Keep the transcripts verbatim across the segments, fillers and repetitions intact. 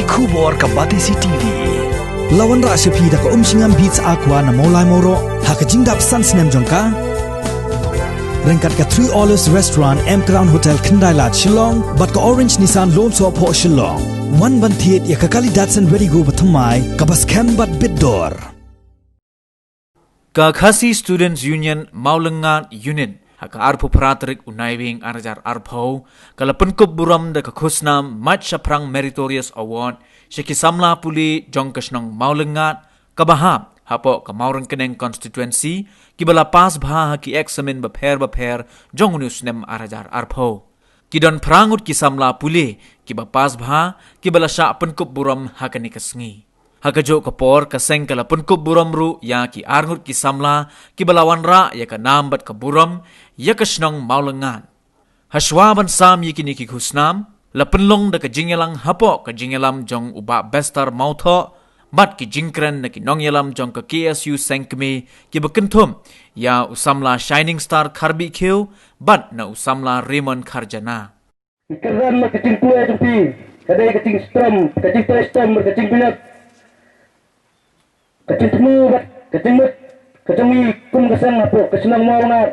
Khubor ka Batesi T V. La wanrah sha phi da ka Umshngam Beats Aqua na Mawlai Mawroh ha ka jingdap san snem jong ka. Ryngkat ka Three Olives Restaurant, M Crown Hotel, Khyndai Lad, Shillong, bad ka Orange Nissan Lumsohphoh, Shillong. Wan ban thied ïa ka kali Datsun Redi-GO bathymmai kaba skhem bad bit dor. Ka Khasi Students Union Mawlyngngad Unit ha ka arphew phra tarik u Naiwieng ar hajar arphew ka la pynkup burom da ka khusnam Mait Shaphrang Meritorious Award sha ki samla pule jong ka shnong Mawlyngngad kaba hap hapoh ka Mawryngkneng Constituency kiba la pass bha ha ki eksamin bapher bapher jong une u snem ar hajar arphew. Ki don phra ngut ki samla pule kiba pass bha kiba la shah pynkup burom ha kane ka sngi. Ha kajuh ka por ka seng ka la pynkup burom ruh ïa ki ar ngut ki samla kiba la wanrah ïa ka nam bad ka burom ïa ka shnong Mawlyngngad. Hashwa ban sam ïa kine ki khusnam, la pynlong da ka jingïalang hapoh ka jingïalam jong u Bah Bester Mawthoh bad ki jingkren na ki nongïalam jong ka K S U Seng Kmie kiba kynthup ïa u samla Shining Star Kharbih Khiew bad na u samla Raymond Kharjana. Ngi kyrdan bad ka jingpule jong phi ka dei ka jingstrom, ka jingtrei shitom bad ka jingminot, ka jingthmu bad ka jingmut ka jong ngi kum ka seng hapoh ka shnong Mawlyngngad.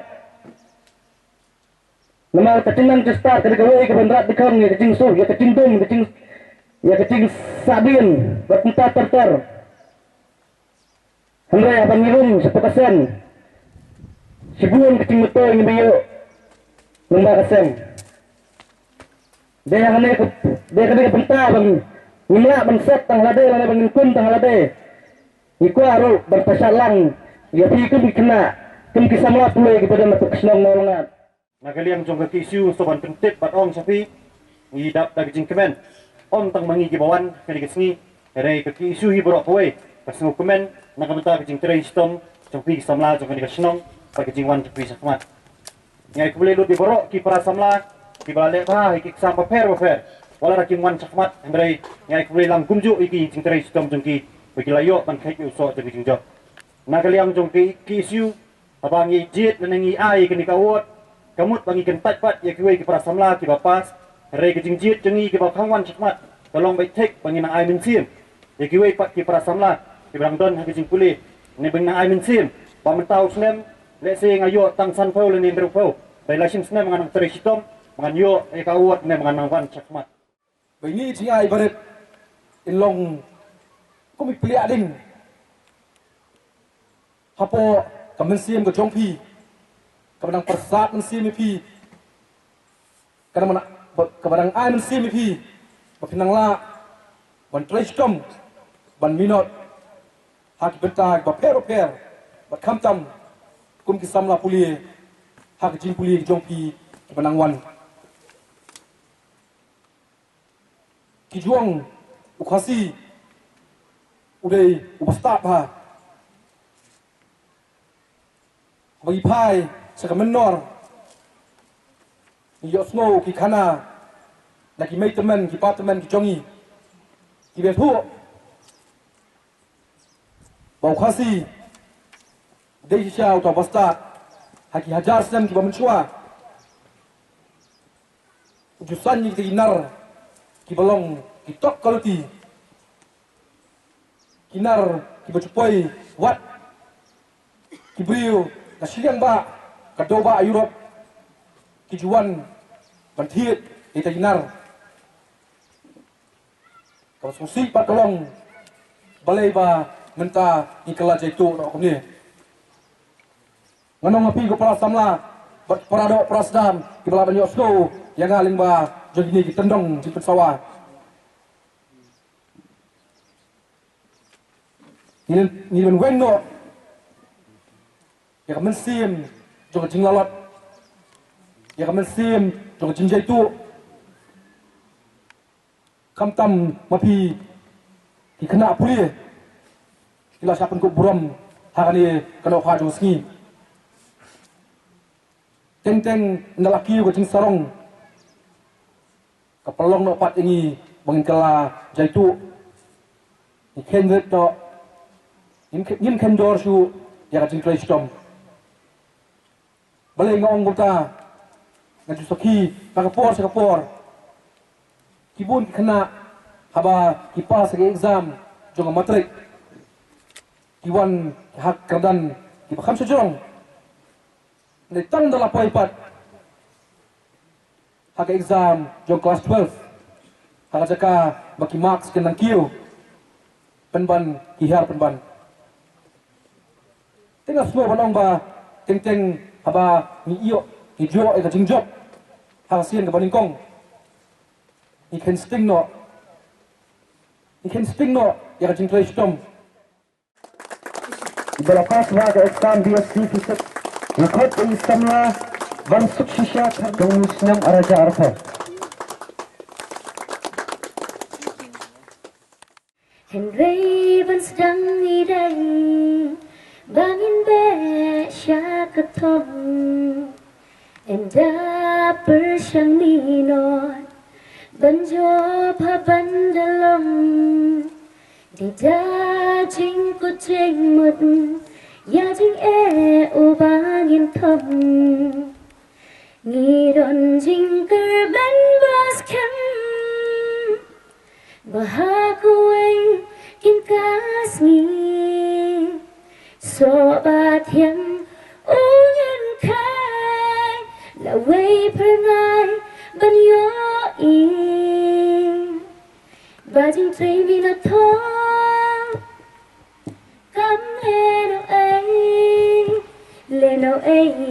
Namar ka jingnang jingstad ka dei kawei kaban rat dkhot ïa ka jingsuk, ïa ka jingdum, ka jing, ïa ka jingsahdien bad kumta ter ter. Hynrei haba ngi rung shapoh ka seng, shibun ka jingmyntoi ngi ïoh lyngba ka seng. Dei hangne ka, dei kane ka bynta ba ngim lah ban set tang ha lade lane ba ngin kum tang ha lade. Ngi kwah ruh ban pynshad lang ïa phi kum ki khynnah, kum ki samla pule kiba don hapoh ka shnong Mawlyngngad. Na ka liang jong ka K S U, sngewbha ban pyntip bad ong sha phi, ngi dap da ka jingkmen. Ym tang ma ngi kiba wan kane ka sngi, hynrei ka K S U hi baroh kawei ka sngewkmen na ka bynta ka jingtrei shitom jong phi ki samla jong kane ka shnong bad ka jingwan jong phi shakhmat. Ngi ai khublei lut ïa baroh ki para samla kiba la leh bha ha ki exam bapher bapher, wat la kim wan shakhmat, hynrei ngi ai khublei lang kumjuh ïa ki jingtrei shitom jong ki ba ki la ïoh ban kheit ïa u soh jong ki jingjop. Na ka liang jong ka K S U, haba ngi jied lane ngi ai kane ka award, ka mut ba ngi kyntait pat ïa kiwei ki para samla kiba pass, hynrei ka jingjied jong ngi kiba khang wan shakhmat ka long beit thik ba ngin nang ai mynsiem ïa kiwei pat ki para samla kiba dang don ha ka jingpule, ne ba ngin nang ai mynsiem ba mynta u snem, lehse nga ïoh tang sanphew lane hynriewphew, hynrei la shim snem ngan nang trei shitom ba ngan ïoh ïa ka award ne ba ngan nang wan shakhmat. Ba ine i jingai barit in long kum i plie ding hapoh ka mynsiem ka jong phi, kaba nang pyrsad mynsiem ïa phi, kaba nang, kaba nang ai mynsiem ïa phi ba phin nang lah ban trei shitom, ban minot ha ki bynta kiba pher bapher, bad khamtam kum ki samla pule ha ka jingpule ka jong phi kiba nang wan. Ki jong u Khasi u dei uba stad bha. Haba ngi phai sha ka mynnor, ngi ïohsngew ki khana na ki mei tymmen, ki pa tymmen ki jong ngi kiba ïathuh ba u Khasi u dei shisha uta uba stad ha ki hajar snem kiba mynshuwa. U ju saiñ ïa kita ki nar kiba long ki top quality, ki nar kiba ju poi wat ki briew na shiliang bah ka dewbah Europe ki ju wan ban thied ïa kita ki nar. Kaba sngewsih pat ka long balei ba mynta ngi kylla jaituh noh kumne. Ngan ong ha phi ko para samla bad para doh para sdang kiba lah ban ïohsngew ïa nga lyngba jong kine ki tyndong jingpynsawa. Ngi, ngi dei ban weng noh ïa ka mynsiem jong ka jinglalot, ïa ka mynsiem jong ka jingjaituh. Khamtam ma phi ki khynnah pule ki la shah pynkup burom ha kane ka nohpha jong ka sngi. Teng teng ynda la kiew ka jingsarong ka pynlong noh pat ïa ngi ba ngin kylla jaituh. Ngi kheiñ rit noh, ngim khe-, ngim kheiñ dor shuh ïa ka jingtrei shitom. Balei nga ong kumta? Nga ju sakhi na ka por sha ka por ki bun ki khynnah Haba ki pass ha ki exam jong ka matric, ki wan ha ka kyrdan kiba kham shajrong. Ngi tang da la poi pat ha ka exam jong class twelve, ha ka jaka ba ki marks ki nang kiew, pynban ki hiar pynban. Te nga sngew ban ong ba teng teng haba ngi ïoh, ngi ïoh ïa ka jingjop ha ka sien kaba nyngkong, ngi kheiñ sting noh, ngi kheiñ sting noh ïa ka jingtrei shitom. Ba la pass ha ka exam B S C Physics, nga khot ïa i samla Bansuk Shisha, khatduh u snem ar hajar arphew. Hynrei ban sdang i dei ba ngin beh sha ka thong. Ynda pyrshang minot ban jop ha ban da long, dei da jingkut jingmut ïa jingeh uba ngin thom. Ngi don jingkyrmen ba skhem ba ha kawei kin ka sngi soh ba thiang u ngin khie, lawei phyrnai ban ïohi ba jingtrei minot thong kam heh noh ei, leh noh ei.